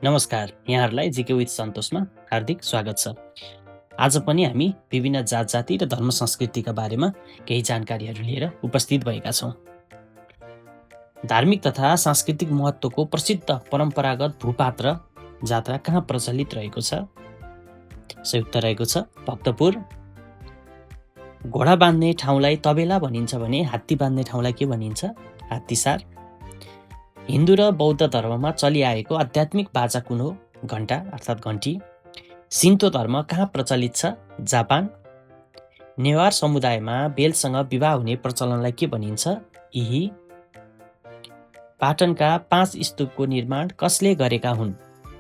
नमस्कार, यहाँहरूलाई जिके विथ सन्तोषमा हार्दिक स्वागत छ। आज पनि हामी विभिन्न जात जाति र धर्म संस्कृतिका बारेमा केही जानकारीहरू लिएर उपस्थित भएका छौँ। धार्मिक तथा सांस्कृतिक महत्त्वको प्रसिद्ध परम्परागत भूपात्र जात्रा कहाँ प्रचलित रहेको छ? संयुक्त रहेको छ भक्तपुर। घोडा बाँध्ने ठाउँलाई तबेला भनिन्छ भने हात्ती बाँध्ने ठाउँलाई के भनिन्छ? हात्तीसार। हिन्दू र बौद्ध धर्ममा चलिआएको आध्यात्मिक बाजा कुन हो? घण्टा अर्थात् घन्टी। सिन्तो धर्म कहाँ प्रचलित छ? जापान। नेवार समुदायमा बेलसँग विवाह हुने प्रचलनलाई के भनिन्छ? इही। पाटनका 5 स्तूपको निर्माण कसले गरेका हुन्?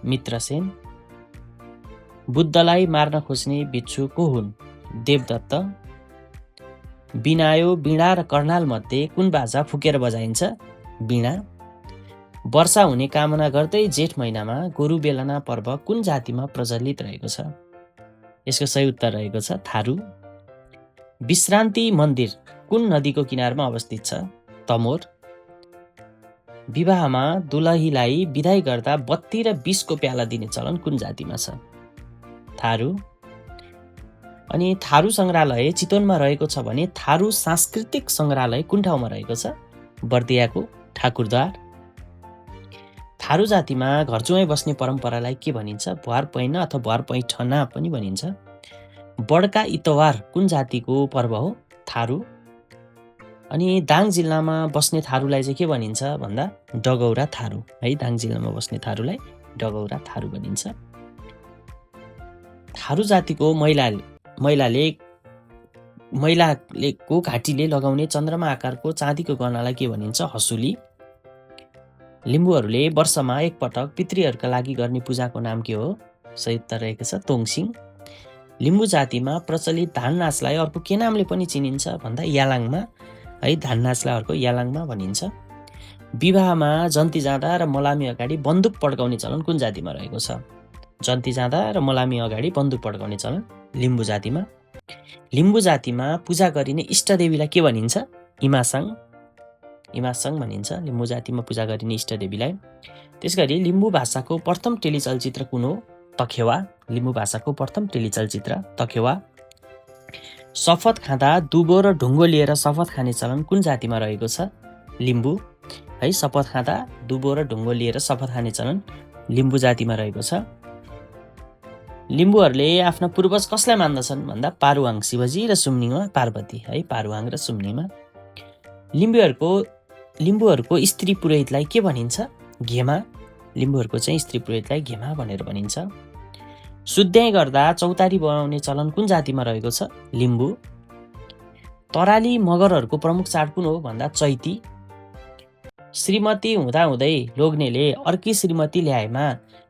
मित्रसेन। बुद्धलाई मार्न खोज्ने बिच्छु को हुन्? देवदत्त। बिनायो, बीणा र कर्णाल मध्ये कुन बाजा फुकेर बजाइन्छ? बीणा। वर्षा हुने कामना गर्दै जेठ महिनामा गोरु बेलना पर्व कुन जातिमा प्रचलित रहेको छ? यसको सही उत्तर रहेको छ थारू। विश्रान्ति मन्दिर कुन नदीको किनारमा अवस्थित छ? तमोर। विवाहमा दुलहीलाई बिदाई गर्दा बत्ती र 20 को प्याला दिने चलन कुन जातिमा छ? थारू। अनि थारू सङ्ग्रहालय चितवनमा रहेको छ भने थारू सांस्कृतिक सङ्ग्रहालय कुन ठाउँमा रहेको छ? बर्दियाको ठाकुरद्वार। थारू जातिमा घरजुवाई बस्ने परम्परालाई के भनिन्छ? भुवार पहिना अथवा भुवार पैठना पनि भनिन्छ। बड्का इतवार कुन जातिको पर्व हो? थारू। अनि दाङ जिल्लामा बस्ने थारूलाई चाहिँ के भनिन्छ भन्दा डगौरा थारू है। दाङ जिल्लामा बस्ने थारूलाई डगौरा थारू भनिन्छ। थारू जातिको महिलाको घाँटीले लगाउने चन्द्रमा आकारको चाँदीको गहनालाई के भनिन्छ? हसुली। लिम्बूहरूले वर्षमा एकपटक पितृहरूका लागि गर्ने पूजाको नाम के हो? सही उत्तर रहेको छ तोङसिङ। लिम्बू जातिमा प्रचलित धान नाचलाई अर्को के नामले पनि चिनिन्छ भन्दा यालाङमा है। धान नाचलाई अर्को यालाङमा भनिन्छ। विवाहमा जन्ती जाँदा र मलामी अगाडि बन्दुक पड्काउने चलन कुन जातिमा रहेको छ? जन्ती जाँदा र मलामी अगाडि बन्दुक पड्काउने चलन लिम्बू जातिमा। लिम्बू जातिमा पूजा गरिने इष्टदेवीलाई के भनिन्छ? इमासाङ भनिन्छ लिम्बू जातिमा पूजा गरिने इष्टदेवीलाई। त्यसगरी लिम्बू भाषाको प्रथम टेलिचलचित्र कुन हो? तखेवा। लिम्बू भाषाको प्रथम टेलिचलचित्र तखेवा। शपथ खाँदा दुबो र ढुङ्गो लिएर शपथ खाने चलन कुन जातिमा रहेको छ? लिम्बू है। शपथ खाँदा दुबो र ढुङ्गो लिएर शपथ खाने चलन लिम्बू जातिमा रहेको छ। लिम्बूहरूले आफ्ना पूर्वज कसलाई मान्दछन् भन्दा पारुहाङ शिवजी र सुम्निमा पार्वती है। पारुहाङ र सुम्निमा। लिम्बूहरूको स्त्री पुरोहितलाई के भनिन्छ? घेमा। लिम्बूहरूको चाहिँ स्त्री पुरोहितलाई घेमा भनेर भनिन्छ। सुत्याइ गर्दा चौतारी बनाउने चलन कुन जातिमा रहेको छ? लिम्बू। तराली मगरहरूको प्रमुख चाड कुन हो भन्दा चैती। श्रीमती हुँदाहुँदै लोग्नेले अर्की श्रीमती ल्याएमा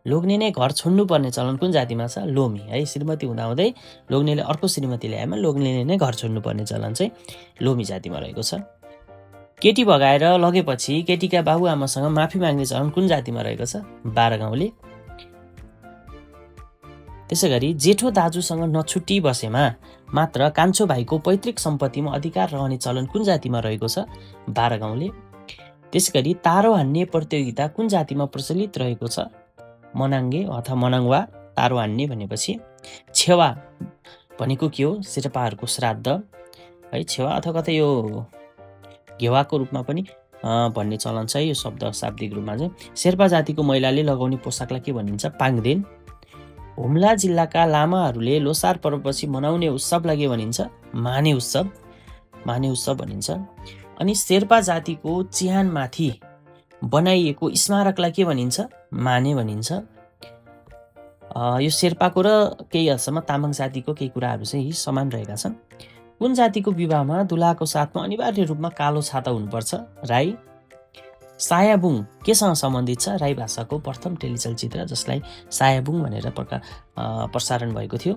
लोग्ने नै घर छोड्नुपर्ने चलन कुन जातिमा छ? लोमी है। श्रीमती हुँदाहुँदै लोग्नेले अर्को श्रीमती ल्याएमा लोग्नेले नै घर छोड्नुपर्ने चलन चाहिँ लोमी जातिमा रहेको छ। केटी भगाएर लगेपछि केटीका बाबुआमासँग माफी माग्ने चलन कुन जातिमा रहेको छ? 12 गाउँले। त्यसै गरी जेठो दाजुसँग नछुट्टी बसेमा मात्र कान्छो भाइको पैतृक सम्पत्तिमा अधिकार रहने चलन कुन जातिमा रहेको छ? 12 गाउँले। त्यसै गरी तारो हान्ने प्रतियोगिता कुन जातिमा प्रचलित रहेको छ? मनाङ्गे अथवा मनाङवा। तारो हान्ने भनेपछि छेवा भनेको के हो? शेर्पाहरूको श्राद्ध है। छेवा अथवा कतै यो घेवाको रूपमा पनि भन्ने चलन छ। यो शब्द शाब्दिक रूपमा चाहिँ शेर्पा जातिको महिलाले लगाउने पोसाकलाई के भनिन्छ? पाङदेन। हुम्ला जिल्लाका लामाहरूले लोसार पर्वपछि मनाउने उत्सवलाई के भनिन्छ? माने उत्सव। माने उत्सव भनिन्छ। अनि शेर्पा जातिको चिहानमाथि बनाइएको स्मारकलाई के भनिन्छ? माने भनिन्छ। यो शेर्पाको र केही हदसम्म तामाङ जातिको केही कुराहरू चाहिँ समान रहेका छन्। कुन जातिको विवाहमा दुलाको साथमा अनिवार्य रूपमा कालो छाता हुनुपर्छ? राई। सायाबुङ केसँग सम्बन्धित छ? राई भाषाको प्रथम टेलिचलचित्र जसलाई सायाबुङ भनेर प्रसारण भएको थियो।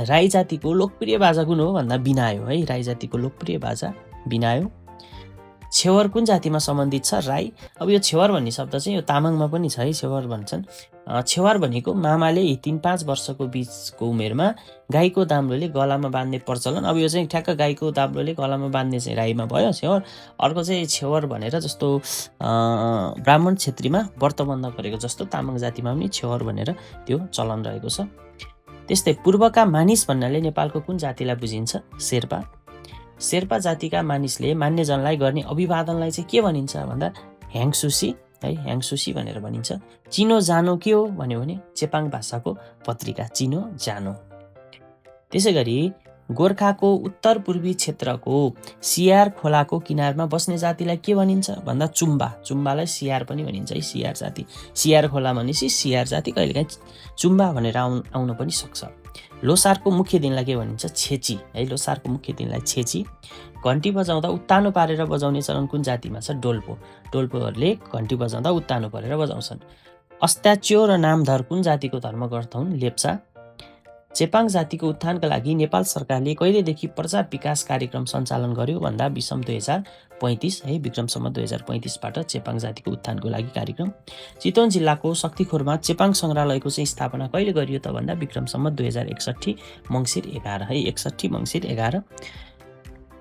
राई जातिको लोकप्रिय बाजा कुन हो भन्दा बिनायो है। राई जातिको लोकप्रिय बाजा बिनायो। छेवर कुन जातिमा सम्बन्धित छ? राई। अब यो छेवर भन्ने शब्द चाहिँ यो तामाङमा पनि छ है, छेवर भन्छन्। छेवर भनेको मामाले 3-5 वर्षको बिचको उमेरमा गाईको दाम्रोले गलामा बाँध्ने प्रचलन। अब यो चाहिँ ठ्याक्क गाईको दाम्रोले गलामा बाँध्ने चाहिँ राईमा भयो छेवर। अर्को चाहिँ छेवर भनेर जस्तो ब्राह्मण क्षेत्रीमा व्रतबन्ध गरेको जस्तो तामाङ जातिमा पनि छेवर भनेर त्यो चलन रहेको छ। त्यस्तै पूर्वका मानिस भन्नाले नेपालको कुन जातिलाई बुझिन्छ? शेर्पा। शेर्पा जातिका मानिसले मान्यजनलाई गर्ने अभिवादनलाई चाहिँ के भनिन्छ भन्दा ह्याङसुसी है, ह्याङसुसी भनेर भनिन्छ। चिनो जानो के हो भन्यो भने चेपाङ भाषाको पत्रिका चिनो जानो। त्यसै गरी गोर्खाको उत्तर पूर्वी क्षेत्रको सियार खोलाको किनारमा बस्ने जातिलाई के भनिन्छ भन्दा चुम्बा। चुम्बालाई सियार पनि भनिन्छ है, सियार जाति। सियार खोला भनेपछि सियार जाति, कहिलेकाहीँ चुम्बा भनेर आउन पनि सक्छ। लोसारको मुख्य दिनलाई के भनिन्छ? छेची है, लोसारको मुख्य दिनलाई छेची। घन्टी बजाउँदा उत्तानो पारेर बजाउने चलन कुन जातिमा छ? डोल्पो। डोल्पोहरूले घन्टी बजाउँदा उत्तानो पारेर बजाउँछन्। अस्ताच्यो र नामधर कुन जातिको धर्मग्रन्थ हुन्? लेप्चा। चेपाङ जातिको उत्थानका लागि नेपाल सरकारले कहिलेदेखि प्रचार विकास कार्यक्रम सञ्चालन गर्यो भन्दा विषम 2035 है, विक्रम सम्वत 2035बाट चेपाङ जातिको उत्थानको लागि कार्यक्रम। चितवन जिल्लाको शक्तिखोरमा चेपाङ सङ्ग्रहालयको चाहिँ स्थापना कहिले गरियो त भन्दा विक्रम सम्वत 2061 मङ्सिर 11 है, 61 मङ्सिर 11।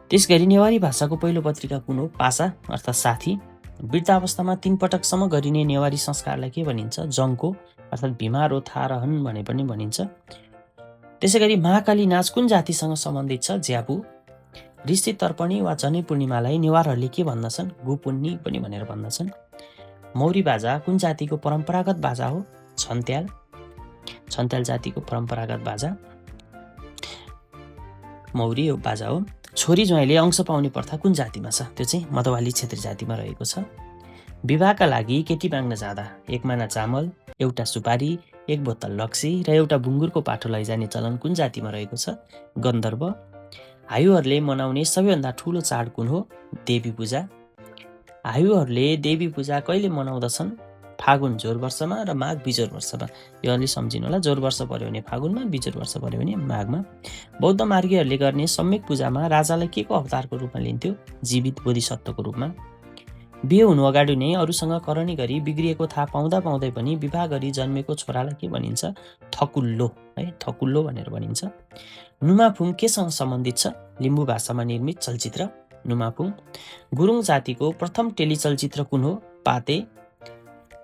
त्यस गरी नेवारी भाषाको पहिलो पत्रिका कुन हो? पासा अर्थात् साथी। वृद्धावस्थामा 3 पटकसम्म गरिने नेवारी संस्कारलाई के भनिन्छ? जङ्को अर्थात् भिमारो थारहन भने पनि भनिन्छ। त्यसै गरी महाकाली नाच कुन जातिसँग सम्बन्धित छ? ज्यापु। ऋषि तर्पणी वा जनै पूर्णिमालाई नेवारहरूले के भन्दछन्? गुपुन्नी पनि भनेर भन्दछन्। मौरी बाजा कुन जातिको परम्परागत बाजा हो? छन्त्याल। छन्त्याल जातिको परम्परागत बाजा मौरी यो बाजा हो। छोरी ज्वाइँले अंश पाउने प्रथा कुन जातिमा छ? त्यो चाहिँ मधवाली क्षेत्री जातिमा रहेको छ। विवाहका लागि केटी माग्न जाँदा 1 माना चामल, एउटा सुपारी, 1 बोतल लक्सी र एउटा बुङ्गुरको पाठो लैजाने चलन कुन जातिमा रहेको छ? गन्धर्व। हायुहरूले मनाउने सबैभन्दा ठुलो चाड कुन हो? देवी पूजा। हायुहरूले देवी पूजा कहिले मनाउँदछन्? फागुन जोर वर्षमा र माघ बिजोर वर्षमा। यो अलि सम्झिनु होला, जोर वर्ष पर्यो भने फागुनमा, बिजोर वर्ष पर्यो भने माघमा। बौद्ध मार्गीहरूले गर्ने सम्यक पूजामा राजालाई के को अवतारको रूपमा लिन्थ्यो? जीवित बोधिसत्वको रूपमा। बिहे हुनु अगाडि नै अरूसँग करणी गरी बिग्रिएको थाहा पाउँदा पाउँदै पनि विवाह गरी जन्मेको छोरालाई के भनिन्छ? थकुल्लो है, थकुल्लो भनेर भनिन्छ। नुमाफुङ केसँग सम्बन्धित छ? लिम्बू भाषामा निर्मित चलचित्र नुमाफुङ। गुरुङ जातिको प्रथम टेलिचलचित्र कुन हो? पाते।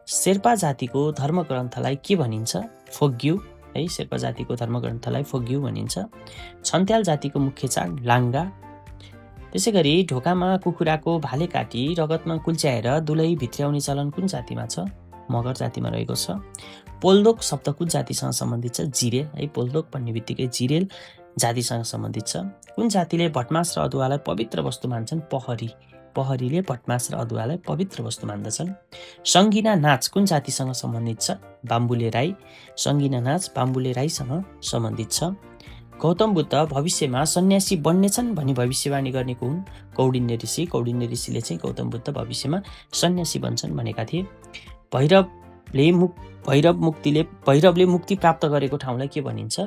शेर्पा जातिको धर्मग्रन्थलाई के भनिन्छ? फोग्यू है, शेर्पा जातिको धर्मग्रन्थलाई फोग्यू भनिन्छ। छन्त्याल जातिको मुख्य चाड लाङ्गा। त्यसै गरी ढोकामा कुखुराको भाले काटी रगतमा कुल्च्याएर दुलै भित्र्याउने चलन कुन जातिमा छ? मगर जातिमा रहेको छ। पोल्दोक शब्द कुन जातिसँग सम्बन्धित छ? जिरेल है, पोल्दोक भन्ने बित्तिकै जिरेल जातिसँग सम्बन्धित छ। कुन जातिले भटमास र अदुवालाई पवित्र वस्तु मान्छन्? पहरी। पहरीले भटमास र अदुवालाई पवित्र वस्तु मान्दछन्। सङ्गिना नाच कुन जातिसँग सम्बन्धित छ? बाम्बुले राई। सङ्गिना नाच बाम्बुले राईसँग सम्बन्धित छ। गौतम बुद्ध भविष्यमा सन्यासी बन्नेछन् भनी भविष्यवाणी गरेको हुन्? कौडिन्य ऋषि। कौडिन्य ऋषिले चाहिँ गौतम बुद्ध भविष्यमा सन्यासी बन्छन् भनेका थिए। भैरवले मुक्ति प्राप्त गरेको ठाउँलाई के भनिन्छ?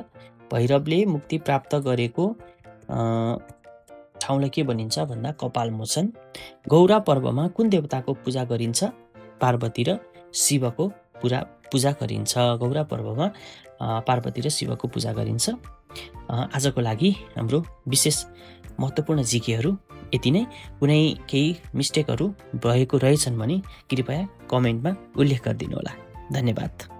भैरवले मुक्ति प्राप्त गरेको ठाउँलाई के भनिन्छ भन्दा कपालमोचन। गौरा पर्वमा कुन देवताको पूजा गरिन्छ? पार्वती र शिवको पूजा गरिन्छ। गौरा पर्वमा पार्वती र शिवको पूजा गरिन्छ। आजको लागि हाम्रो विशेष महत्त्वपूर्ण जिकेहरू यति नै। कुनै केही मिस्टेकहरू भएको रहेछन् भने कृपया कमेन्टमा उल्लेख गरिदिनु होला। धन्यवाद।